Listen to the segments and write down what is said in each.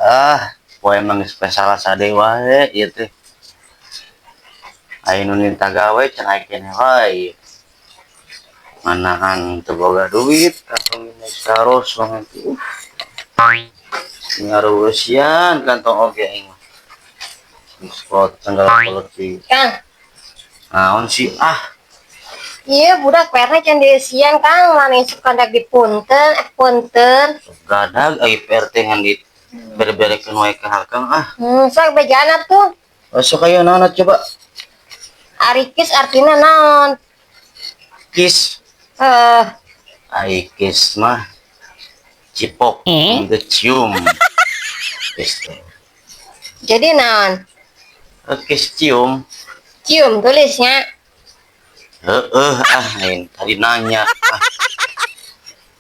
Ah, poe emang geus salah sade wae ieu teh. Aya nu minta gawe cenah keneh wae. Manahan teu boga duit kantong geus saros banget. Ngarusian kantong oge aing mah. Geus kolot tanggal kolot sih. Kang, Naon sih ah? Iya budak PR can dieusian, Kang, mana isuk kandak dipunten, eh punten. Gadag ai PR teh ngan di bere-berekeun wae ka akang ah. Sok bejana tuh. Oh, sok aya naon coba? Ari kiss artinya naon? Kiss. Eh, Ai kiss mah cipok, teu cium. Kiss teh. Jadi naon? Eh, kiss cium. Cium tulisnya. Heeh ah, lain tadi nanya. Ah,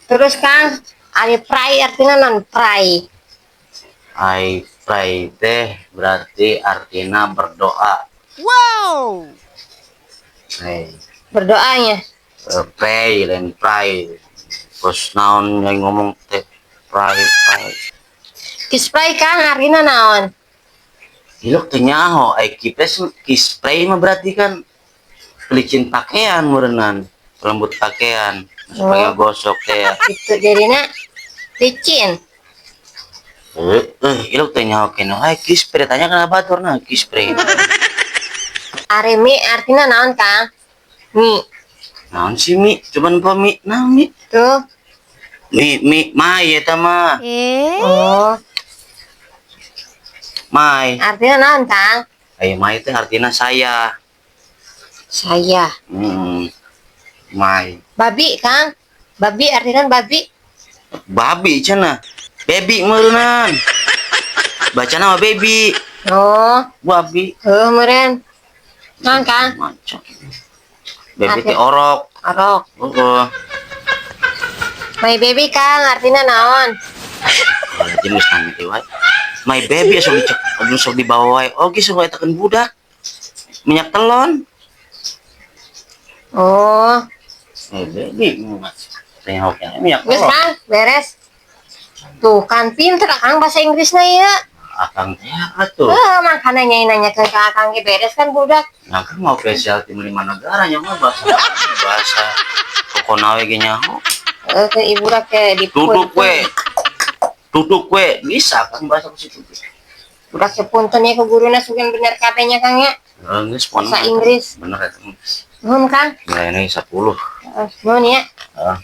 Terus Kang, ari pray artinya naon pray? Ai pray teh berarti artinya berdoa. Wow! Hey, Berdoanya. Eh, pray lain pray. Terus naon yang ngomong teh pray pray. Kiss pray, Kang, artinya naon? Ilok teh nyaho, ai kipes kiss pray mah berarti kan pelicin pakaian meureunnan, pelembut pakaian supaya Oh. gosok teh. Itu jadinya licin. Eh, eh, ilok teh nyaho keneh ai kiss spray tanya kenapa baturna kiss spray. Ari mi artinya naon, Kang? Mi. Naon sih mi? Cuman pa mi, nah mi. Tuh. Mi mi my eta mah. Oh, My. Artinya naon, Kang? Ai my teh artinya saya. Saya. My. Babi, Kang. Babi artinya babi. Babi cenah. Baby meureunnan. Baca nama baby. Oh, Babi. Heuh meureun. Naon, Kang? Macam. Baby teh orok. Orok. Heeh. My baby, Kang, artinya naon? Jadi geus nanya teh wae. My baby sok dicek, sok dibawa wae. Oke, sok eta kan budak. Minyak telon. Oh, My baby. Teh oke minyak geus telon. Kang, beres. Tuh kan pinter Kang bahasa Inggrisnya ya. Akang teh atuh. Heuh, makanya nyai nanya ke Akang ge beres kan budak. Nah, kan mau spesial tim lima negara nya mah bahasa bahasa pokona we ge nyaho. Eh, ke ibu ke di Duduk we. Duduk we bisa kan bahasa ku situ. Budak ke punten ya ke guruna sugan bener kabehnya, Kang, ya. Heeh, geus pokona. Bahasa Inggris. Bener eta geus. Nuhun, Kang. Nilainya 10. Heeh, nuhun ya. Heeh.